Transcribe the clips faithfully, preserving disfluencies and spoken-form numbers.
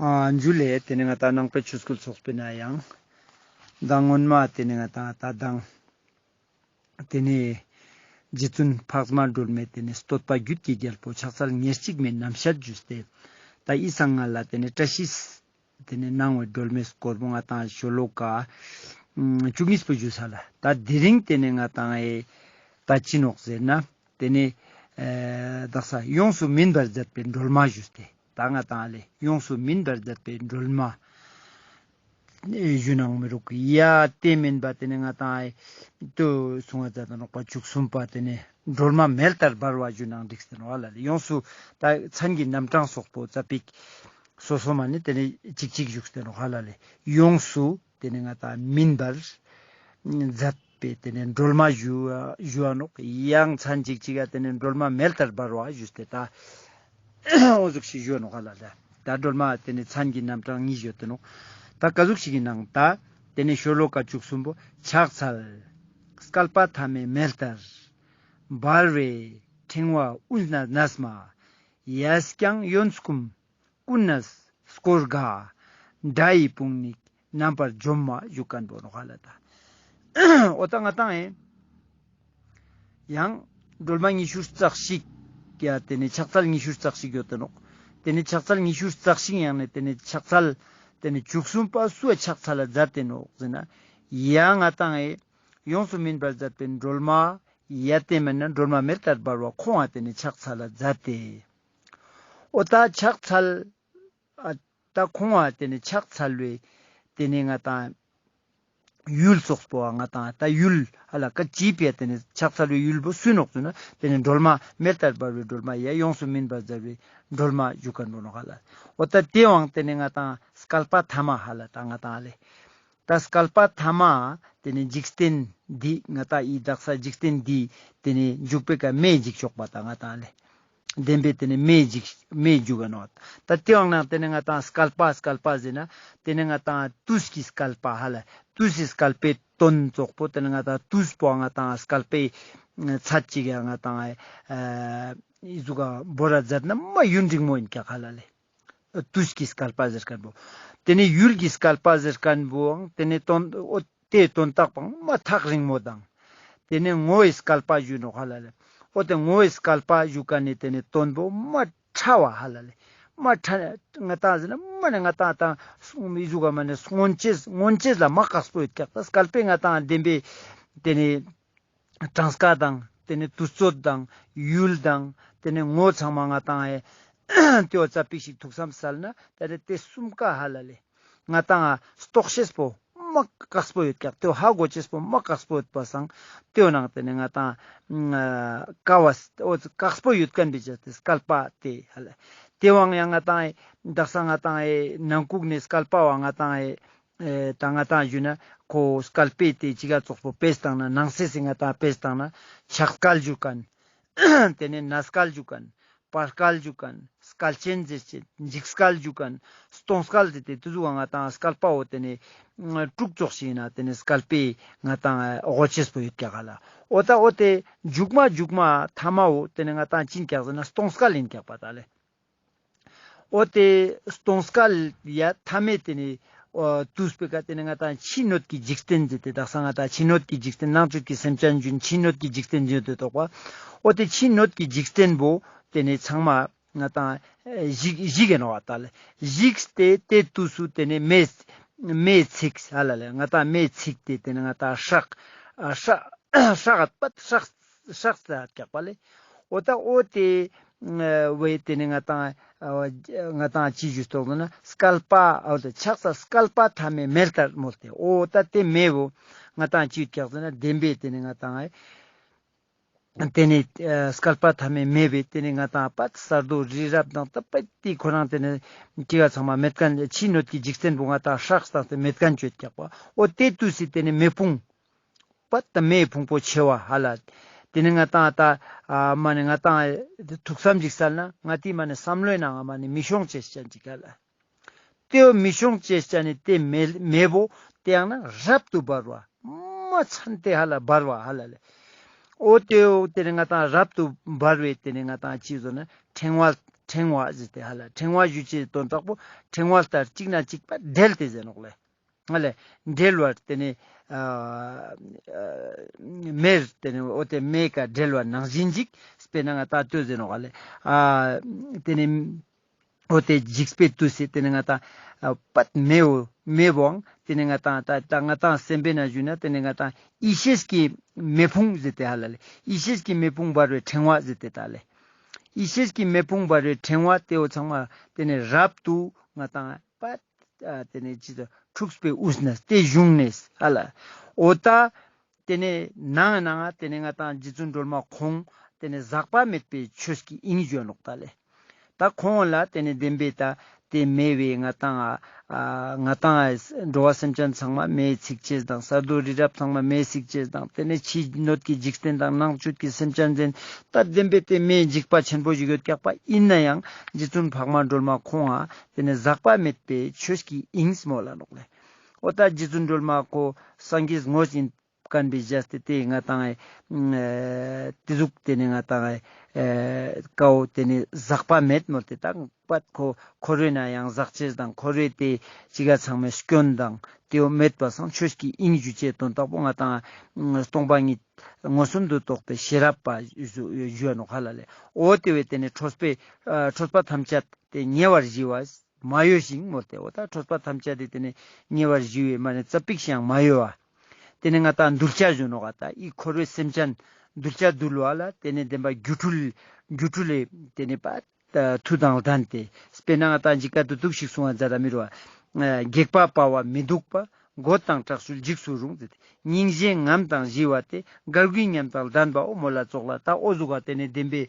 ཨ་ཇུ་ལེ། ཏེ་ནེ་ང་ཏང་ནང་པའི་ཆོས་སྐུལ་ཚོགས་པའི་ནང་ཡང་མདང་སྔོན་མ་ཏེ་ནེ་ང་ཏང་ད་མདང་ཏེ་ནེ་རྗེ་བཙུན་འཕགས་མ་སྒྲོལ་མའི་ཏེ་ནེ་བསྟོད་པ་རྒྱུད་ཀྱི་རྒྱལ་པོ་ཕྱག་འཚལ་ཉེར་གཅིག་མའི་རྣམ་བཤད་ཞུས་ཏེ། ད་འི་སང་ང་ལ་ཏེ་ནེ་བཀྲ་ཤིས་ཏེ་ནེ་གནང་བའི་སྒྲོལ་མའི་སྐོར་པོ་ང་ཏང་ཤོ་ལོ་ཀ་བཅུ་གཉིས་པོ་ཞུས་ས་ལ། ད་དེ་རིང་ཏེ་ནེ་ང་ཏང་ཨེ་ད་ཅི་ནོག་ཟེར་ན་ཏེ་ནེ་ཨེ་དག་ས་ཡོངས་སུ་སྨིན་པར་མཛད་པའི་སྒྲོལ་མ་ཞུས་ཏེ། ད་ང་ཏང་ལེ་ཡོངས་སུ་སྨིན་པར་མཛད་པའི་སྒྲོལ་མ་ཞུ་ནང་མི་རུག་ཡ། ཏེ་མིན་པ་ཏེ་ནེ་ང་ཏང་ཨེ་ཏུ་གསུང་བ་མཛད་དེ་ནོག་པ་བཅུ་གསུམ་པ་ཏེ་ནེ་སྒྲོལ་མ་མེ་ལྟར་འབར་བ་ཞུ་ནང་འགྲིག་སྟེ་ནོག་ཧ་ལ་ལེ། ཡོངས་སུ་ད་མཚན་གྱི་རྣམ་གྲངས་སོགས་པོ་ཙ་པིག་སོ་སོ་མ་ནེ་ཏེ་ནེ་ཅིག་ཅིག་ཞུགས་ཏེ་ནོག་ཧ་ལ་ལེ། ཡོངས་སུ་ཏེ་ནེ་ང་ཏང་སྨིན་པར་མཛད་པའི་ཏེ་ནེ་སྒྲོལ་མ་ཞུ་ཞུ་བ་ནོག་ཡང་མཚན་ཅིག་ཅིག་ག་ཏེ་ནེ་སྒྲོལ་མ་མེ་ལྟར་འབར་བ་ཞུས་ཏེ་ད་འོ་ཟུག་ཞིག་ཞུ་བ་ནོག་ཧ་ལ་ལེ། ད་སྒྲོལ་མ་ཏེ་ནེ་མཚན་གྱི་རྣམ་གྲངས་གཉིས་ཡོད་དེ་ནོག་ད་ག་ཟུག་ཞིག་གི་ནང་ད་ཏེ་ནེ་ཤོ་ལོ་ཀ་བཅུ་གསུམ་པོ་ཕྱག་འཚལ་བསྐལ་པ་ཐ་མའི་མེ་ལྟར་འབར་བའི་ཕྲེང་བ་དབུས་ན་གནས་མ། ཡལ་ཀྱང་གཡོན་བསྐུམ་ཀུན་ནས་བསྐོར་དགའ། དགྲ་ཡི་དཔུང་ནི་རྣམ་པར་འཇོམས་མ་ཞུ་མཁན་པོ་ནོག་ཧ་ལ་ད། འོ་ད་ང་ཏང་ཨེ་ཡང་སྒྲོལ་མ་ཉི་ཤུ་རྩ་གཅིག་ཡ་ཏེ་ནེ་ཕྱག་འཚལ་ཉི་ཤུ་རྩ་གཅིག་ཡོད་དེ་ནོག་ཏེ་ནེ་ཕྱག་འཚལ་ཉི་ཤུ་རྩ་གཅིག་ཡང་ནེ་ཏེ་ནེ་ཕྱག་འཚལ་ཏེ་ནེ་བཅུ་གསུམ་པ་སུའ་ཕྱག་འཚལ་ལ་མཛད་དེ་ནོག་ཟེར་ན། ཡ་ང་ཏང་ཨེ་ཡོངས་སུ་སྨིན་པར་མཛད་པའི་སྒྲོལ་མ་ཡ་ཏེ་མན་ན་སྒྲོལ་མ་མེ་ལྟར་འབར་བ་ཁོང་ང་ཏེ་ནེ་ཕྱག་འཚལ་ལ་མཛད་དེ། འོ་ད་ཕྱག་འཚལ། ཨ་ད་ཁོང་ང་ཏེ་ནེ་ཕྱག་འཚལ་བའི་ཏེ་ནེ་ང་ཏང་ཡུལ་ཙོགས་པོ་ང་ཏང་ད་ཡུལ་ཧ་ལ་ཀ་ཅི་པའི་ཏེ་ནེ་ཕྱག་འཚལ་བའི་ཡུལ་པོ་སུ་ནོག་ཟེར་ན་ཏེ་ནེ་སྒྲོལ་མ་མེ་ལྟར་འབར་བའི་སྒྲོལ་མ་ཡ་ཡོངས་སུ་སྨིན་པར་མཛད་པའི་སྒྲོལ་མ་ཞུ་མཁན་པོ་ནོག་ཧ་ལ། འོ་ད་ཏེ་བོའང་ཏེ་ནེ་ང་ཏང་བསྐལ་པ་ཐ་མ་ཧ་ལ་ད་ང་ཏང་ལེ། ད་བསྐལ་པ་ཐ་མ་ཏེ་ནེ་འཇིག་རྟེན་འདི་ང་ཏང་འི་དག་ས་འཇིག་རྟེན་འདི་ཏེ་ནེ་འཇུག་པའི་ཀ་མེ་འཇིག་ཆོག་པ་ད་ང་ཏང་ལེ། བདེན་པའི་ཏེ་ནེ་མེ་འཇིག་མེ་འཇུག་ག་ནོག་ད་ཏེ་བོའང་ནང་ཏེ་ནེ་ང་ཏང་བསྐལ་པ་བསྐལ་པ་ཟེར་ན་ཏེ་ནེ་ང་ཏང་དུས་ཀྱི་བསྐལ་པ་ཧ་ལ་དུས་ཀྱི་བསྐལ་པའི་དོན་ཙོགས་པོ་ཏེ་ནེ་ང་ཏང་དུས་པོ་ང་ཏང་བསྐལ་པའི་ཚད་ཅིག་ཡ་ང་ཏང་ཨེ་འི་ཟུག་ག་བོར་ར་མཛད་ན་མ་ཡུན་རིང་མོ་ཡིན་ཀྱག་ཧ་ལ་ལེ། དུས་ཀྱི་བསྐལ་པ་ཟེར་མཁན་པོ། ཏེ་ནེ་ཡུལ་གྱི་བསྐལ་པ་ཟེར་མཁན་པོའང་ཏེ་ནེ་དོན་འོ་ཏེ་དོན་དག་པོའང་མ་ཐག་རིང་མོ་དང་། ཏེ་ནེ་ངོ་བོའི་བསྐལ་པ་ཞུ་ནོག་ཧ་ལ་ལེ། འོ་ཏེ་ངོ་བོའི་བསྐལ་པ་ཞུ་མཁན་ནི་ཏེ་ནེ་དོན་པོ་མ་ཕྲ་བ་ཧ་ལ་ལེ། མ་ཕྲ་ང་ཏང་ཟེར་ན་མ་ནེ་ང་ཏང་ཏང་འི་ཟུག་ག་མ་ནེ་སྔོན་ཆད་སྔོན་ཆད་ལ་མ་དཀགས་པོ་ཡོད་ཀྱག་ད་བསྐལ་པའི་ང་ཏང་བདེན་པའི་ཏེ་ནེ་གྲངས་ཀ་དང་ཏེ་ནེ་དུས་ཚོད་དང་ཡུལ་དང་ཏེ་ནེ་ངོ་ཚང་མ་ང་ཏང་ཨེ་ཏེ་བོ་ཙ་པིག་ཞིག་ཐུགས་བསམ་སལ་ན་ད་རེ་ཏེ་གསུམ་ཀ་ཧ་ལ་ལེ། ང་ཏང་ཨ་རྟོགས་ཤེས་པོ་མ་དཀགས་པོ་ཡོད་ཀྱག་ཏེ་བོ་ཧ་གོ་ཅེས་པོ་མ་དཀགས་པོ་ཡོད་པ་སང་ཏེ་བོ་ནང་ཏེ་ནེ་ང་ཏང་ཀ་བ་འོ་དཀགས་པོ་ཡོད་མཁན་པའི་ཅེས་ཏེ་བསྐལ་པ་ཏེ་ཧ་ལ་ལེ། ཏེ་བོའང་ཡང་ང་ཏང་ཨེ་དག་ས་ང་ཏང་ཨེ་ནང་ཁུག་ནེ་བསྐལ་པ་བ་ང་ཏང་ཨེ། ཨེ་ད་ང་ཏང་ཞུ་ན་ཁོ་བསྐལ་པའི་ཏེ་ཅི་ག་ཙོགས་པོ་དཔེ་བཏང་ན་ནང་གསེས་སི་ང་ཏང་དཔེ་བཏང་ན་ཆགས་བསྐལ་ཞུ་མཁན། ཏེ་ནེ་གནས་བསྐལ་ཞུ་མཁན། བར་བསྐལ་ཞུ་མཁན། བསྐལ་ཆེན་འཇིག་ཆེན་འཇིག་བསྐལ་ཞུ་མཁན། སྟོང་བསྐལ་ཟེར་ཏེ་ཏེ་ཟུག་ག་ང་ཏང་བསྐལ་པ་བོ་ཏེ་ནེ་དྲུག་ཙོགས་ཤིག་ཡིན་ན་ཏེ་ནེ་བསྐལ་པའི་ང་ཏང་དབོ་ཆེས་པོ་ཡོད་ཀྱག་ཧ་ལ། འོ་ད་འོ་ཏེ་མཇུག་མ་མཇུག་མ་ཐ་མ་བོ་ཏེ་ནེ་ང་ཏང་ཅི་ཡིན་ཀྱག་ཟེར་ན་སྟོང་བསྐལ་ཡིན་ཀྱག་པ་ད་ལེ། འོ་ཏེ་སྟོང་བསྐལ་ཡ་ཐ་མའི་ཏེ་ནེ་འོ་དུས་པོའི་ཀ་ཏེ་ནེ་ང་ཏང་ཕྱི་སྣོད་ཀྱི་འཇིག་རྟེན་ཟེར་ཏེ་དག་ས་ང་ཏང་ཕྱི་སྣོད་ཀྱི་འཇིག་རྟེན་ནང་བཅུད་ཀྱི་སེམས་ཅན་རྒྱུན་ཕྱི་སྣོད་ཀྱི་འཇིག་རྟེན་རྒྱུན་ཏེ་གཏོགས་པ། འོ་ཏེ་ཕྱི་སྣོད་ཀྱི་འཇིག་རྟེན་པོ་ཏེ་ནེ་ཚང་མ་ང་ཏང་ཞིག་ཞིག་གི་ནོག་ད་ལེ། ཞིག་སྟེ་ཏེ་དུས་སུ་ཏེ་ནེ་མེ་མེ་ཚིག་ཧ་ལ་ལེ། ང་ཏང་མེ་ཚིག་སྟེ་ཏེ་ནེ་ང་ཏང་སྲེག་སྲེག་སྲེག་པ་སྲེག་སྲེག་ས་ཀྱག་པ་ལེ། འོ་ད་འོ་ཏེ་བོའི་ཏེ་ནེ་ང་ཏང་ང་ཏང་ཅི་ཞུས་ཏོག་ན་བསྐལ་པ་འོ་ད་ཕྱག་འཚལ་བསྐལ་པ་ཐ་མའི་མེ་ལྟར་མོལ་ཏེ་འོ་ད་ཏེ་མེ་བོ་ང་ཏང་ཅི་ཡོད་ཀྱག་ཟེར་ན་བདེན་པའི་ཏེ་ནེ་ང་ཏང་ཏེ་ནེ་བསྐལ་པ་ཐ་མའི་མེ་བོའི་ཏེ་ནེ་ང་ཏང་པད་ས་རྡོ་རི་རབ་དང་ད་པད་ཏེ་ཁོ་རང་ཏེ་ནེ་ཅི་ག་ཚང་མ་མེད་མཁན་ཕྱི་སྣོད་ཀྱི་འཇིག་རྟེན་པོ་ང་ཏང་སྲེག་བཏང་སྟེ་མེད་མཁན་ཅོ་ཡོད་ཀྱག་པ། འོ་ཏེ་དུས་སི་ཏེ་ནེ་མེ་ཕུང་པ་ད་མེའི་ཕུང་པོ་ཆེ་བ་ཧ་ལ། ཏེ་ནེ་ང་ཏང་ད་ཨ་མ་ནེ་ང་ཏང་ཐུགས་བསམ་ཅིག་སལ་ན་ང་ཏི་མ་ནེ་བསམ་བློའི་ནང་ང་མ་ནེ་མི་ཤོང་ཅེས་ཅན་ཅིག་ཧ་ལ། ཏེའོ་མི་ཤོང་ཅེས་ཅན་ནི་ཏེ་མེ་མེ་བོ་ཏེ་ཡང་ན་རབ་ཏུ་འབར་བ་མ་ཚན་ཏེ་ཧ་ལ་འབར་བ་ཧ་ལ་ལེ། འོ་ཏེའོ་ཏེ་ནེ་ང་ཏང་རབ་ཏུ་འབར་བའི་ཏེ་ནེ་ང་ཏང་ཅི་ཟེར་ན་ཕྲེང་བ་ ཕྲེང་བ་ཟེར་ཏེ་ཧ་ལ། ཕྲེང་བ་ཞུ་ཅེས་དོན་དག་པོ་ཕྲེང་བ་ལྟར་གཅིག་ན་གཅིག་པ་འབྲེལ་ཏེ་ཟེར་ནོག་ལེ། ཧ་ལ་འབྲེལ་བར་ཏེ་ནེ་ཨ་ཨ་མེར་ཏེ་ནེ་འོ་ཏེ་མེ་ཀ་འབྲེལ་བ་ནང་བཞིན་ཅིག་དཔེར་ན་ང་ཏང་ལྟོས་ཟེར་ནོག་ཧ་ལ། ཨ་ཏེ་ནེ་འོ་ཏེ་འཇིགས་པའི་དུས་སུ་ཏེ་ནེ་ང་ཏང་ཨ་པད་མེ་བོ་མེ་བོའང་ཏེ་ནེ་ང་ཏང་ད་ད་ང་ཏང་སེམས་པའི་ནང་ཞུ་ན་ཏེ་ནེ་ང་ཏང་ཡེ་ཤེས་ཀྱི་མེ་ཕུང་ཟེར་ཏེ་ཧ་ལ་ལེ། ཡེ་ཤེས་ཀྱི་མེ་ཕུང་འབར་བའི་ཕྲེང་བ་ཟེར་ཏེ་ད་ལེ། ཡེ་ཤེས་ཀྱི་མེ་ཕུང་འབར་བའི་ཕྲེང་བ་ཏེ་བོ་ཚང་མ་ཏེ་ནེ་རབ་ཏུ་ང་ཏང་པད་ཨ་ཏེ་ནེ་ཅི་ཏ་འཁྲུགས་པའི་དབུས་ན་ཏེ་བཞུགས་ནས་ཧ་ལ། འོ་ད་ཏེ་ནེ་ནང་ནང་ཏེ་ནེ་ང་ཏང་རྗེ་བཙུན་སྒྲོལ་མ་ཁོང་ཏེ་ནེ་ཟག་པ་མེད་པའི་ཆོས་ཀྱི་དབྱིངས་བཞུགས་ནོག་ད་ལེ། ད་ཁོང་ལ་ཏེ་ནེ་བདེན་པའི་ད་ཏེ་མེ་བོའི་ང་ཏང་ཨ་ང་ཏང་འགྲོ་བ་སེམས་ཅན་ཚང་མ་མེ་ཚིག་ཅེས་དང་ས་རྡོ་རི་རབ་ཚང་མ་མེ་ཚིག་ཅེས་དང་ཏེ་ནེ་ཕྱི་སྣོད་ཀྱི་འཇིག་རྟེན་དང་ནང་བཅུད་ཀྱི་སེམས་ཅན་ཟེར་ད་བདེན་པའི་ཏེ་མེ་འཇིགས་པ་ཆེན་པོ་ཞིག་ཡོད་ཀྱག་པ། ཨིན་ནའང་རྗེ་བཙུན་འཕགས་མ་སྒྲོལ་མ་ཁོང་ང་ཏེ་ནེ་ཟག་པ་མེད་པའི་ཆོས་ཀྱི་དབྱིངས་མོལ་ལ་ནོག་ལེ། འོ་ད་རྗེ་བཙུན་སྒྲོལ་མ་ཁོ་སངས་རྒྱས་དངོས་ཡིན་མཁན་པའི་ཞལ་ཏེ་ཏེ་ང་ཏང་ཨེ་ཏེ་ཟུག་ཏེ་ནེ་ང་ཏང་ཨེ་ཀའོ་ཏེ་ནེ་ཟག་པ་མེད་མོལ་ཏེ་ད་པད་ཁོ་འཁོར་བའི་ནང་ཡང་ཟག་ཅེས་དང་འཁོར་བའི་ཏེ་ཅི་ག་ཚང་མའི་སྐྱོན་དང་ཏེ་བོ་མེད་པ་སང་ཆོས་ཀྱི་དབྱིངས་ཞུ་ཅེས་དོན་དག་པོ་ང་ཏང་སྟོང་པ་ཉིད་མངོན་སུམ་དུ་རྟོགས་པའི་ཤེས་རབ་པ་ཞུ་ནོག་ཧ་ལ་ལེ། འོ་ཏེ་བོའི་ཏེ་ནེ་ཁྲོས་པའི་ཨ་ཁྲོས་པ་ཐམས་ཅད་ཏེ་ཉེ་བར་ཞི་བ་མ་གཡོས་ཤིང་མོལ་ཏེ་འོ་ད་ཁྲོས་པ་ཐམས་ཅད་ཏེ་ཏེ་ནེ་ཉེ་བར་ཞི་བའི་མ་ནེ་ཙ་པིག་ཤིག་ཡང་མ་གཡོས་པ། ཏེ་ནེ་ང་ཏང་གདུལ་བྱ་ཞུ་ནོག་ག་ད་འི་འཁོར་བའི་སེམས་ཅན་གདུལ་བྱ་འདུལ་བ་ལ་ཏེ་ནེ་བདེན་པ་སྒྱུ་འཕྲུལ་སྒྱུ་འཕྲུལ་ལས་ཏེ་ནེ་པ་མཐུ་དང་ལྡན་ཏེ་དཔེར་ན་ང་ཏང་འཇིགས་པ་དུ་ཐུག་ཞིག་གསུང་བ་མཛད་ད་མི་རུ་བ་སྒེག་པ་དཔའ་བ་མི་སྡུག་པ། མགོ་དང་དྲག་ཤུལ་འཇིགས་སུ་རུང་། སྙིང་རྗེ་ངམ་དང་ཞི་བ་སྟེ། དགའ་བའི་ཉམས་དང་ལྡན་པའོ། མོལ་ལ་ཙོགས་ལ་ད་འོ་ཟུག་ག་ཏེ་ནེ་བདེན་པའི་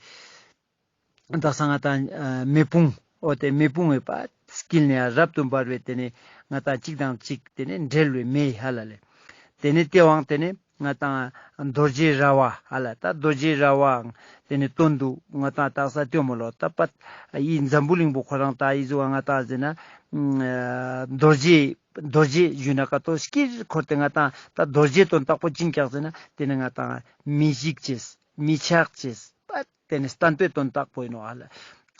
དག་ས་ང་ཏང་མེ་ཕུང་འོ་ཏེ་མེ་ཕུང་བའི་པ་དཀྱིལ་ནེ་རབ་ཏུ་འབར་བའི་ཏེ་ནེ་ང་ཏང་གཅིག་དང་གཅིག་ཏེ་ནེ་འབྲེལ་བའི་མེ་ཧ་ལ་ལེ། ཏེ་ནེ་ཏེ་བོའང་ཏེ་ནེ་ང་ཏང་རྡོ་རྗེ་ར་བ་ཧ་ལ་ད་རྡོ་རྗེ་ར་བའང་ཏེ་ནེ་སྟོན་དུག་ང་ཏང་དག་ས་ཏེ་མོལ་ལོ་ད་པ་འི་འཛམ་བུ་གླིང་པོ་ཁོ་རང་ད་འི་ཟུག་ག་ང་ཏང་ཟེར་ན་རྡོ་རྗེ་རྡོ་རྗེ་ཞུ་ན་ཀ་ཏོ་དཀྱིལ་འཁོར་ཏེ་ང་ཏང་ད་རྡོ་རྗེ་དོན་དག་པོ་ཅི་ཨིན་ཀྱག་ཟེར་ན་ཏེ་ནེ་ང་ཏང་མི་ཞིག་ཅེས། མི་ཆགས་ཅེས་པ་ཏེ་ནེ་བརྟན་པའི་དོན་དག་པོ་ཨིན་ནོག་ཧ་ལ།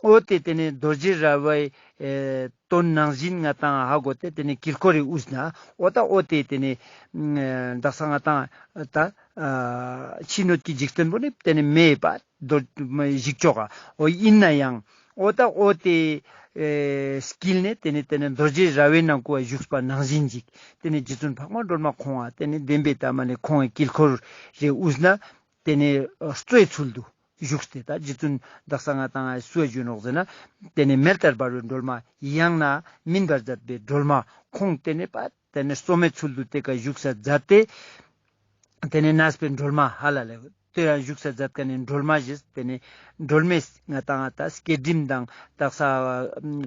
འོ་ཏེ་ཏེ་ནེ་རྡོ་རྗེ་ར་བའི་ཨེ་དོན་ནང་བཞིན་ང་ཏང་ཧ་གོ་སྟེ་ཏེ་ནེ་དཀྱིལ་འཁོར་རི་དབུས་ན་འོ་ད་འོ་ཏེ་ཏེ་ནེ་ཨ་དག་ས་ང་ཏང་ད་ཨ་ཕྱི་སྣོད་ཀྱི་འཇིག་རྟེན་པོ་ནི་ཏེ་ནེ་མེ་པ་རྡོ་མེ་ཞིག་ཅོག་ག་འོ་ཨིན་ནའང་འོ་ད་འོ་ཏེ་ཨེ་དཀྱིལ་ནེ་ཏེ་ནེ་ཏེ་ནེ་རྡོ་རྗེ་ར་བའི་ནང་ཁུ་བ་བཞུགས་པ་ནང་བཞིན་ཅིག་ཏེ་ནེ་རྗེ་བཙུན་འཕགས་མ་སྒྲོལ་མ་ཁོང་ང་ཏེ་ནེ་བདེན་པའི་ཏ་མ་ནེ་ཁོང་ངི་དཀྱིལ་འཁོར་རི་དབུས་ན་ཏེ་ནེ་གཙོའི་ཚུལ་དུ་བཞུགས་ཏེ་ད་རྗེ་བཙུན་དག་ས་ང་ཏང་སུ་ཡ་ཞུ་ནོག་ཟེར་ན་ཏེ་ནེ་མེ་ལྟར་འབར་བའི་སྒྲོལ་མ་ཡང་ན་སྨིན་པར་མཛད་པའི་སྒྲོལ་མ་ཁོང་ཏེ་ནེ་པ་ཏེ་ནེ་གཙོ་མོའི་ཚུལ་དུ་ཏེ་ཀ་བཞུགས་ས་མཛད་དེ་ཏེ་ནེ་གནས་པའི་སྒྲོལ་མ་ཧ་ལ་ལེ་ཏེ་ཡང་བཞུགས་ས་མཛད་མཁན་ནི་སྒྲོལ་མ་ཞེས་ཏེ་ནེ་སྒྲོལ་མའི་ང་ཏང་ད་སྐྱེ་ཕྲེང་དང་དག་ས་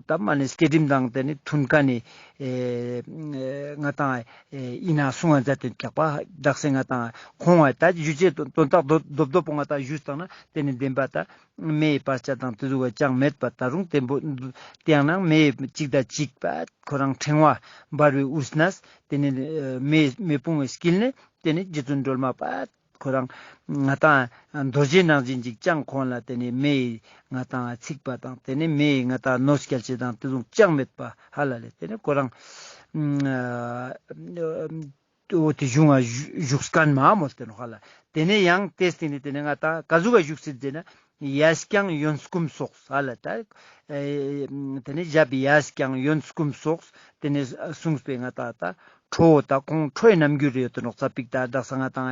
ད་མ་ནེ་སྐྱེ་ཕྲེང་དང་ཏེ་ནེ་མཐུན་མཁན་ནི་ཨེ་ང་ཏང་ཨེ་ཨིན་ན་གསུང་བ་མཛད་དེ་ཀྱག་པ་དག་ས་ང་ཏང་ཁོང་བ་ད་ཞུ་ཅེས་དོན་དག་རྡོབ་རྡོབ་པོ་ང་ཏང་ཞུས་བཏང་ན་ཏེ་ནེ་བདེན་པ་ད་མེའི་བར་ཆད་དང་ཏེ་ཟུག་ག་ཅང་མེད་པ་ད་རུང་ཏེ་བོ་ཏེ་ཡང་ན་མེ་གཅིག་དང་གཅིག་པ་ཁོ་རང་ཕྲེང་བ་འབར་བའི་དབུས་ན་ཏེ་ནེ་མེ་མེ་དཔུང་གི་དཀྱིལ་ནེ་ཏེ་ནེ་རྗེ་བཙུན་སྒྲོལ་མ་པ་ཁོ་རང་ང་ཏང་རྡོ་རྗེ་ནང་བཞིན་ཅིག་ཅང་ཁོང་ལ་ཏེ་ནེ་མེའི་ང་ཏང་ཚིག་པ་དང་ཏེ་ནེ་མེའི་ང་ཏང་གནོད་སྐྱེལ་ཅེས་དང་ཏེ་ཟུག་ཅང་མེད་པ་ཧ་ལ་ལེ། ཏེ་ནེ་ཁོ་རང་འོ་ཏེ་གཞུང་ང་བཞུགས་མཁན་མ་མོལ་ཏེ་ནོག་ཧ་ལ། ཏེ་ནེ་ཡང་ཏེ་སྟེང་ནེ་ཏེ་ནེ་ང་ཏང་ཀ་ཟུག་ག་བཞུགས་སྲིད་ཟེར་ན་ཡས་བརྐྱང་གཡོན་བསྐུམ་སོགས་ཧ་ལ་ད་ཏེ་ནེ་ཞབས་ཡས་བརྐྱང་གཡོན་བསྐུམ་སོགས་ཏེ་ནེ་གསུངས་པའི་ང་ཏང་ད་ཁྲོ་བོ་ད་ཁོང་ཁྲོའི་རྣམ་འགྱུར་ཡོད་དེ་ནོག་ཙ་པིག་ད་དག་ས་ང་ཏང་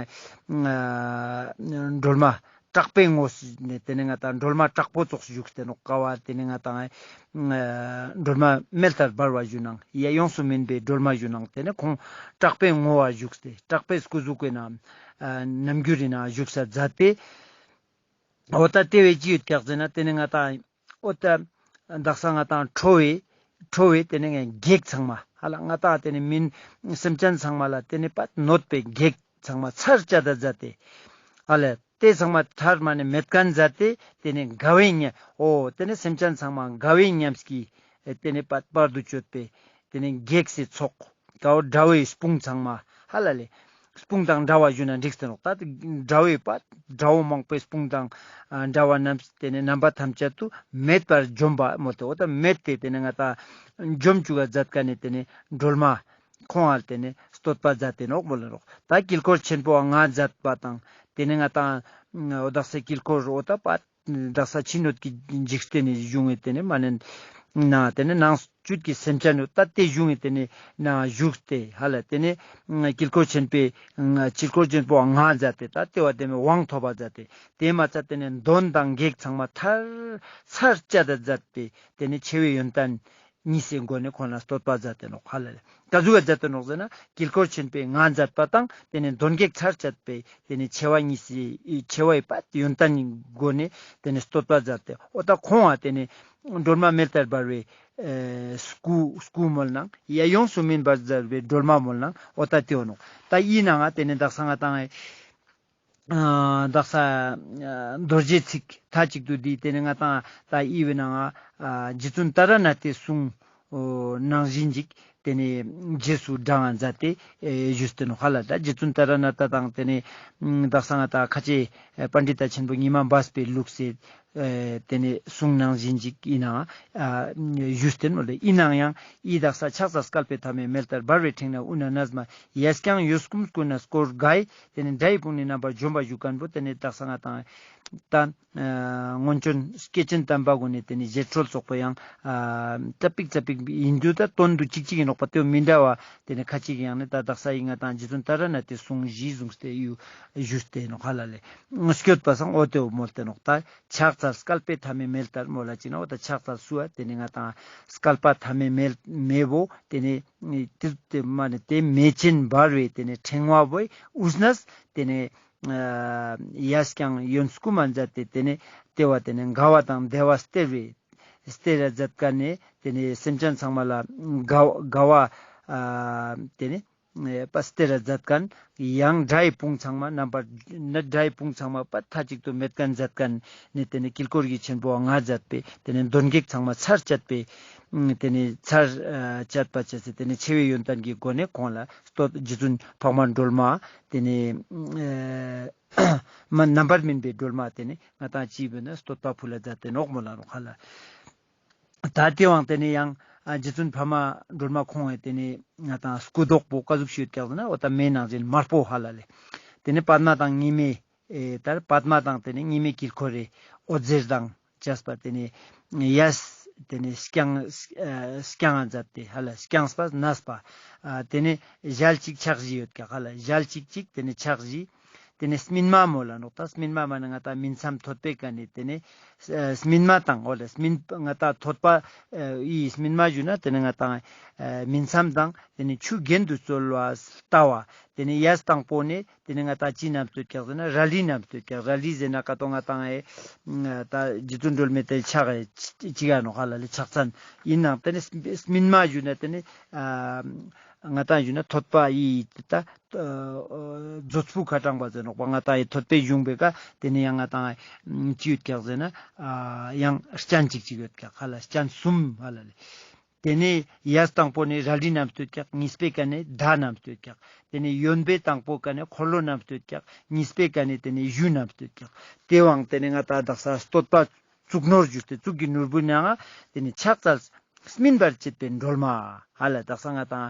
སྒྲོལ་མ་དྲག་པོའི་ངོ་ནེ་ཏེ་ནེ་ང་ཏང་སྒྲོལ་མ་དྲག་པོ་ཙོགས་བཞུགས་ཏེ་ནོག་ཀ་བ་ཏེ་ནེ་ང་ཏང་སྒྲོལ་མ་མེ་ལྟར་འབར་བ་ཞུ་ནང་ཡ་ཡོངས་སུ་སྨིན་པའི་སྒྲོལ་མ་ཞུ་ནང་ཏེ་ནེ་ཁོང་དྲག་པོའི་ངོ་བ་བཞུགས་ཏེ་དྲག་པོའི་སྐུ་གཟུགས་ཀྱི་ནང་རྣམ་འགྱུར་རི་ནང་བཞུགས་ས་མཛད་དེ། འོ་ད་ཏེ་བས་ཅི་ཡོད་ཀྱག་ཟེར་ན་ཏེ་ནེ་ང་ཏང་འོ་ད་དག་ས་ང་ཏང་ཁྲོ་བོའི་ཁྲོ་བོའི་ཏེ་ནེ་གེགས་ཚང་མ་ཧ་ལ་ང་ཏང་ཏེ་ནེ་མིན་སེམས་ཅན་ཚང་མ་ལ་ཏེ་ནེ་པ་གནོད་པའི་གེགས་ཚང་མ་ཚར་བཅད་ད་མཛད་དེ་ཧ་ལ་ཏེ་ཚང་མ་ཐར་མ་ནེ་མེད་མཁན་མཛད་དེ་ཏེ་ནེ་དགའ་བའི་ཉམས་འོ་ཏེ་ནེ་སེམས་ཅན་ཚང་མ་དགའ་བའི་ཉམས་ཀྱིས་ཏེ་ནེ་པ་བར་དུ་གཅོད་པའི་ཏེ་ནེ་གེགས་སི་ཚོགས་ཀའོ་དགྲ་བོའི་དཔུང་ཚང་མ་ཧ་ལ་ལེ། སྤུན་དང་འདྲ་བ་ཞུ་ན་འགྲིག་སྟེ་ནོག། ད་དགྲ་བོའི་པ་དགྲ་བོ་མང་པོའི་སྤུན་དང་འདྲ་བ་རྣམས་ཏེ་ནེ་རྣམ་པ་ཐམས་ཅད་དུ་མེད་པར་འཇོམས་པ་མོལ་ཏེ། འོ་ད་མེད་དེ་ཏེ་ནེ་ང་ཏང་འཇོམས་བཅུག་ག་མཛད་ཁན་ནི་ཏེ་ནེ་སྒྲོལ་མ་ཁོང་ང་ཏེ་ནེ་བསྟོད་པ་མཛད་དེ་ནོག་མོལ་ལ་ནོག། ད་དཀྱིལ་འཁོར་ཆེན་པོ་ལྔ་མཛད་པ་དང་ཏེ་ནེ་ང་ཏང་འོ་དག་ས་དཀྱིལ་འཁོར་འོ་ད་པ་དག་ས་ཕྱི་སྣོད་ཀྱི་འཇིག་རྟེན་ནི་བཞུགས་ཏེ་ནེ་མ་ནེ་ན་ཏེ་ནེ་ནང་བཅུད་ཀྱི་སེམས་ཅན་ནི་ད་ཏེ་བཞུགས་ཏེ་ནེ་ན་བཞུགས་ཏེ་ཧ་ལ་ཏེ་ནེ་དཀྱིལ་འཁོར་ཆེན་པོའི་དཀྱིལ་འཁོར་ཆེན་པོ་ལྔ་མཛད་དེ་ད་ཏེ་བ་ཏེ་ནེ་དབང་ཐོབ་པ་མཛད་དེ་ཏེ་མ་ཚད་ཏེ་ནེ་གདོན་དང་བགེགས་ཚང་མ་ཐར་ཚར་བཅད་དེ་མཛད་པའི་ཏེ་ནེ་ཆེ་བའི་ཡོན་ཏན་གཉིས་སི་སྒོ་ནེ་ཁོང་ལ་བསྟོད་པ་མཛད་དེ་ནོག་ཧ་ལ་ལེ། ཀ་ཟུག་ག་མཛད་དེ་ནོག་ཟེར་ན་དཀྱིལ་འཁོར་ཆེན་པོའི་ལྔ་མཛད་པ་དང་ཏེ་ནེ་གདོན་བགེགས་ཚར་བཅད་པའི་ཏེ་ནེ་ཆེ་བ་གཉིས་སི་ཆེ་བའི་པ་ཡོན་ཏན་སྒོ་ནེ་ཏེ་ནེ་བསྟོད་པ་མཛད་དེ་འོ་ད་ཁོང་ང་ཏེ་ནེ་སྒྲོལ་མ་མེ་ལྟར་འབར་བའི་ཨེ་སྐུ་སྐུ་མོལ་ནང་ཡ་ཡོངས་སུ་སྨིན་པར་མཛད་པའི་སྒྲོལ་མ་མོལ་ནང་འོ་ད་ཏེ་འོ་ནོག། ད་འི་ནང་ང་ཏེ་ནེ་དག་ས་ང་ཏང་ཨ་དག་ས་ཨ་རྡོ་རྗེ་ཚིག་མཐའ་གཅིག་ཏུ་འདི་ཏེ་ནེ་ང་ཏང་ད་འི་བོའི་ནང་ང་ཨ་རྗེ་བཙུན་ཏཱ་ར་ནཱ་ཐའི་གསུང་ནང་བཞིན་ཅིག་ཏེ་ནེ་རྗེས་སུ་འབྲང་ང་མཛད་དེ་ཨེ་ཞུས་ཏེ་ནོག་ཧ་ལ། ད་རྗེ་བཙུན་ཏཱ་ར་ནཱ་ཐ་དང་ཏེ་ནེ་དག་ས་ང་ཏང་ཁ་ཆེ་ཨེ་པཎྜི་ཏ་ཆེན་པོ་ཉི་མ་སྦས་པའི་ལུགས་སི་ཨེ་ཏེ་ནེ་གསུང་ནང་བཞིན་ཅིག་ཨིན་ནའང་ཨ་ཞུས་ཏེ་ནོག་ལེ། ཨིན་ནའང་ཡང་འི་དག་ས་ཕྱག་འཚལ་སྐལ་པའི་ཐ་མའི་མེ་ལྟར་འབར་བའི་ཕྲེང་ནས་དབུས་ན་གནས་མ་ཡས་ཀྱང་གཡོན་བསྐུམ་ཀུན་ནས་བསྐོར་དགའི་ཏེ་ནེ་དགྲ་ཡི་དཔུང་ནི་རྣམ་པར་འཇོམས་པ་ཞུ་ཁན་བོ་ཏེ་ནེ་དག་ས་ང་ཏང་ད་ཨ་སྔོན་བྱོན་སྐྱེས་ཆེན་དམ་པ་གུན་ནི་ཏེ་ནེ་རྗེས་འགྲོ་ཙོགས་པོ་ཡང་ཨ་ཙ་པིག་ཙ་པིག་ཨིན་རྒྱུ་ད་དོན་དུ་གཅིག་གཅིག་ཨིན་ནོག་པ། ཏེ་མི་འདྲ་བ་ཏེ་ནེ་ཁ་ཅིག་ཡང་ནི་ད་དག་ས་འི་ང་ཏང་རྗེ་བཙུན་ཏཱ་ར་ནཱ་ཐའི་གསུང་གཞི་བཟུང་སྟེ་ཡུ་ཞུས་ཏེ་ནོག་ཧ་ལ་ལེ། སྐྱོད་པ་སང་འོ་ཏེ་བོ་མོལ་ཏེ་ནོག། ད་ཕྱག་འཚལ་སྐལ་པའི་ཐ་མའི་མེ་ལྟར་མོལ་ལ་ཅིག་ན་འོ་ད་ཕྱག་འཚལ་སུ་བ་ཏེ་ནེ་ང་ཏང་སྐལ་པ་ཐ་མའི་མེ་མེ་བོ་ཏེ་ནེ་ཏེ་ཏེ་མ་ནེ་ཏེ་མེ་ཆེན་འབར་བའི་ཏེ་ནེ་ཕྲེང་བ་བོའི་དབུས་ནས་ཏེ་ནེ་ཨ་ཡས་ཀྱང་གཡོན་བསྐུམ་མ་མཛད་དེ་ཏེ་ནེ་ཏེ་བ་ཏེ་ནེ་དགའ་བ་དང་བདེ་བ་སྟེར་བའི་སྟེར་ར་མཛད་ཁན་ནི་ཏེ་ནེ་སེམས་ཅན་ཚང་མ་ལ་དགའ་དགའ་བ་ཨ་ཏེ་ནེ་ཨེ་པ་སྟེར་ར་མཛད་ཁན་ཡང་དགྲ་ཡི་དཔུང་ཚང་མ་རྣམ་པར་ན་དགྲ་ཡི་དཔུང་ཚང་མ་པ་མཐའ་གཅིག་ཏུ་མེད་ཁན་མཛད་ཁན་ནི་ཏེ་ནེ་དཀྱིལ་འཁོར་གྱི་ཆེན་པོ་ལྔ་མཛད་པའི་ཏེ་ནེ་གདོན་བགེགས་ཚང་མ་ཚར་བཅད་པའི་ཨ་ཏེ་ནེ་ཚར་ཨ་བཅད་པ་བཅད་སེ་ཏེ་ནེ་ཆེ་བའི་ཡོན་ཏན་གྱི་སྒོ་ནས་ཁོང་ལ་བསྟོད་རྗེ་བཙུན་འཕགས་མ་སྒྲོལ་མ་ཏེ་ནེ་ཨ་མ་རྣམ་པར་སྨིན་པའི་སྒྲོལ་མ་ཏེ་ནེ་ང་ཏང་ཅི་བོ་ན་བསྟོད་པ་ཕུལ་ལ་མཛད་དེ་ནོག་མོལ་ལ་ནོག་ཧ་ལ། ད་ཏེ་བོའང་ཏེ་ནེ་ཡང་ཨ་རྗེ་བཙུན་འཕགས་མ་སྒྲོལ་མ་ཁོང་ངི་ཏེ་ནེ་ང་ཏང་སྐུ་མདོག་པོ་ཀ་ཟུག་ཤིག་ཡོད་ཀྱག་ཟེར་ན་འོ་ད་མེ་ནང་བཞིན་དམར་པོ་ཧ་ལ་ལེ། ཏེ་ནེ་པདྨ་དང་ཉི་མའི་ཨེ་ད་པདྨ་དང་ཏེ་ནེ་ཉི་མའི་དཀྱིལ་འཁོར་རི་འོད་ཟེར་དང་བཅས་པ་ཏེ་ནེ་གཡས་ཏེ་ནེ་བརྐྱང་ཨ་བརྐྱང་ང་མཛད་དེ་ཧ་ལ་བརྐྱངས་པ་གནས་པ་ཨ་ཏེ་ནེ་ཞལ་གཅིག་ཕྱག་བཞི་ཡོད་ཀྱག་ཧ་ལ། ཞལ་གཅིག་གཅིག་ཏེ་ནེ་ཕྱག་བཞི། ཏེ་ནེ་སྨིན་མ་མོལ་ལ་ནོག། ད་སྨིན་མ་མ་ནེ་ང་ཏང་སྨིན་མཚམས་ཐོད་པའི་ཀ་ནེ་ཏེ་ནེ་ཨ་སྨིན་མ་དང་འོ་ལེ་སྨིན་ང་ཏང་ཐོད་པ་ཨ་འི་སྨིན་མ་ཞུ་ན་ཏེ་ནེ་ང་ཏང་ཨ་སྨིན་མཚམས་དང་ཏེ་ནེ་ཆུ་རྒྱུན་དུ་སྩོལ་བ་ལྟ་བ། ཏེ་ནེ་གཡས་དང་པོ་ནེ་ཏེ་ནེ་ང་ཏང་ཅི་རྣམས་བསྟོད་ཀྱག་ཟེར་ན་རལ་གྲི་རྣམས་བསྟོད་ཀྱག། རལ་གྲི་ཟེར་ན་ཀ་ཏོ་ང་ཏང་ཨེ་ད་རྗེ་བཙུན་སྒྲོལ་མའི་ཏེ་ཕྱག་ཨེ་ཅི་ག་ནོག་ཧ་ལ་ལེ་ཕྱག་མཚན་ཨིན་ནའང་ཏེ་ནེ་སྨིན་མ་ཞུ་ན་ཏེ་ནེ་ཨ་ང་ཏང་ཞུ་ན་ཐོད་པ་འི་ད་མཛོད་ཕུག་ཁ་དྲང་པ་ཟེར་ནོག་པ། ང་ཏང་ཡི་ཐོད་པའི་གཞུང་པའི་ཀ་ཏེ་ནེ་ཡང་ང་ཏང་ཅི་ཡོད་ཀྱག་ཟེར་ན་ཨ་ཡང་སྤྱན་གཅིག་གཅིག་ཡོད་ཀྱག་ཧ་ལ། སྤྱན་གསུམ་ཧ་ལ་ལེ། ཏེ་ནེ་གཡས་དང་པོ་ནེ་རལ་གྲི་རྣམས་བསྟོད་ཀྱག། གཉིས་པའི་ཀ་ནེ་མདའ་རྣམས་བསྟོད་ཀྱག། ཏེ་ནེ་གཡོན་པའི་དང་པོ་ཀ་ནེ་འཁོར་ལོ་རྣམས་བསྟོད་ཀྱག། གཉིས་པའི་ཀ་ནེ་ཏེ་ནེ་གཞུ་རྣམས་བསྟོད་ཀྱག། ཏེ་བོའང་ཏེ་ནེ་ང་ཏང་དག་ས་བསྟོད་པ་གཙུག་ནོར་ཞུས་ཏེ་གཙུག་གི་ནོར་བུའི་ནང་ང་ཏེ་ནེ་ཕྱག་འཚལ་སྨིན་པར་བྱེད་པའི་སྒྲོལ་མ་ཧ་ལ། དག་ས་ང་ཏང་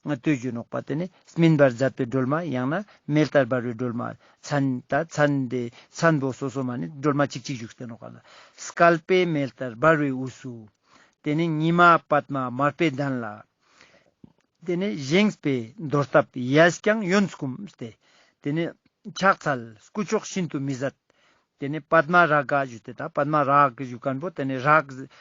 ང་ལྟོས་ཞུ་ནོག་པ། ཏེ་ནེ་སྨིན་པར་མཛད་པའི་སྒྲོལ་མ། ཡང་ན་མེ་ལྟར་འབར་བའི་སྒྲོལ་མ། མཚན་ད་མཚན་དེ་མཚན་པོ་སོ་སོ་མ་ནེ་སྒྲོལ་མ་གཅིག་གཅིག་བཞུགས་ཏེ་ནོག་ཧ་ལ། སྐལ་པའི་མེ་ལྟར་འབར་བའི་དབུས་སུ། ཏེ་ནེ་ཉི་མ་པདྨ་དམར་པོའི་གདན་ལ། ཏེ་ནེ་བཞེངས་པའི་དོར་སྟབས་གཡས་བརྐྱང་གཡོན་བསྐུམ་སྟེ། ཏེ་ནེ་ཕྱག་འཚལ་སྐུ་མཆོག་ཤིན་ཏུ་མི་ཟད། ཏེ་ནེ་པདྨ་རཱ་ག་ཞུས་ཏེ་ད་པདྨ་རཱ་ག་ཞུ་ཁན་བོ་ཏེ་ནེ་རཱ་ག་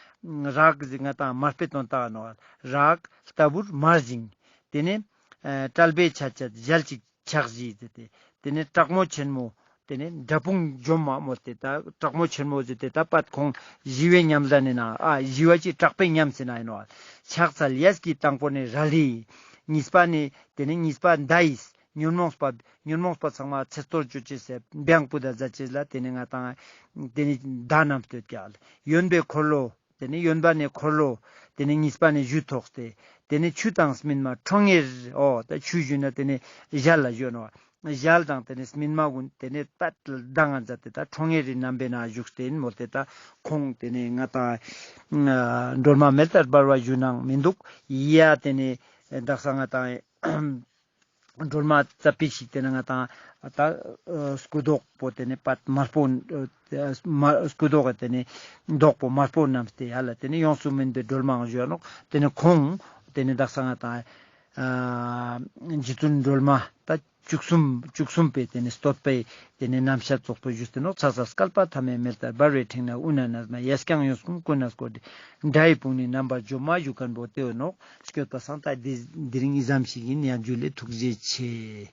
རཱ་ག་ཟེར་ང་ཏང་དམར་པོའི་དོན་དག་ནོག། རཱ་ག་ལྟ་བུར་དམར་ཞིང་། ཏེ་ནེ་ཨ་དཔྲལ་པའི་ཆ་བྱད་ཞལ་གཅིག་ཕྱག་བཞི་ཟེར་ཏེ། ཏེ་ནེ་དྲག་མོ་ཆེན་མོ། ཏེ་ནེ་དགྲ་དཔུང་འཇོམས་མ་མོལ་ཏེ་ད་དྲག་མོ་ཆེན་མོ་ཟེར་ཏེ་ད་པད་ཁོང་ཞི་བའི་ཉམས་ལ་ནི་ན་ཨ་ཞི་བ་ཅི་དྲག་པོའི་ཉམས་ཟེར་ན་ཨིན་ནོག། ཕྱག་འཚལ་གཡས་ཀྱི་དང་པོ་ནེ་རལ་གྲི། གཉིས་པ་ནེ་ཏེ་ནེ་གཉིས་པ་མདའ་ཡིས་ཉོན་མོངས་པ་ཉོན་མོངས་པ་ཚང་མ་ཚེ་སྟོར་ཅོ་ཅེས་སེ་བེང་པུ་ད་ཟ་ཅེས་ལ་ཏེ་ནེ་ང་ཏང་ཏེ་ནེ་མདའ་རྣམས་བསྟོད་ཀྱག། གཡོན་པའི་འཁོར་ལོ། ཏེ་ནེ་གཡོན་པ་ནེ་འཁོར་ལོ། ཏེ་ནེ་གཉིས་པ་ནེ་གཞུ་ཐོགས་ཏེ། ཏེ་ནེ་ཆུ་དང་སྨིན་མ་ཁྲོ་གཉེར། འོ་ད་ཆུ་ཞུ་ན་ཏེ་ནེ་ཞལ་ལ་ཞོན་ནོག། ཞལ་དང་ཏེ་ནེ་སྨིན་མ་གུན་ཏེ་ནེ་པད་ལྡང་ང་མཛད་དེ་ད་ཁྲོ་གཉེར་རི་རྣམ་པའི་ནང་བཞུགས་ཏེ་ཨིན་མོལ་ཏེ་ད་ཁོང་ཏེ་ནེ་ང་ཏང་སྒྲོལ་མ་མེ་ལྟར་འབར་བ་ཞུ་ནང་མི་འདུག་ཡ། ཏེ་ནེ་དག་ས་ང་ཏང་སྒྲོལ་མ་ཙ་པིག་ཞིག་ཏེ་ནེ་ང་ཏང་ད་སྐུ་མདོག་པོ་ཏེ་ནེ་པད་དམར་པོ་མ་སྐུ་མདོག་གི་ཏེ་ནེ་མདོག་པོ་དམར་པོ་བསྣམས་ཏེ་ཡ་ལ་ཏེ་ནེ་ཡོངས་སུ་སྨིན་པའི་སྒྲོལ་མའང་ཞུ་ཡ་ནོག། ཏེ་ནེ་ཁོང་ཏེ་ནེ་དག་ས་ང་ཏང་ཨ་རྗེ་བཙུན་སྒྲོལ་མ་ད་བཅུ་གསུམ་བཅུ་གསུམ་པའི་ཏེ་ནེ་བསྟོད་པའི་ཏེ་ནེ་རྣམ་བཤད་ཙོགས་པོ་ཞུས་ཏེ་ནོག། ཕྱག་འཚལ་བསྐལ་པ་ཐ་མའི་མེ་ལྟར་འབར་བའི་འཕྲེང་ནས། དབུས་ན་གནས་མ་ཡས་ཀྱང་ཡོངས་ཀུན་ཀུན་ནས་བསྐོར་ཏེ། དགྲ་ཡི་དཔུང་ནི་རྣམ་པར་འཇོམས་མ་བཞུགས་མཁན་པོ་ཏེ་ཡོད་ནོག། སྐྱོད་པ་སང་ད་འདི་འདི་རིང་འི་ཙམ་ཞིག་ཨིན། ཡང་ཇུ་ལེ། ཐུགས་རྗེ་ཆེ།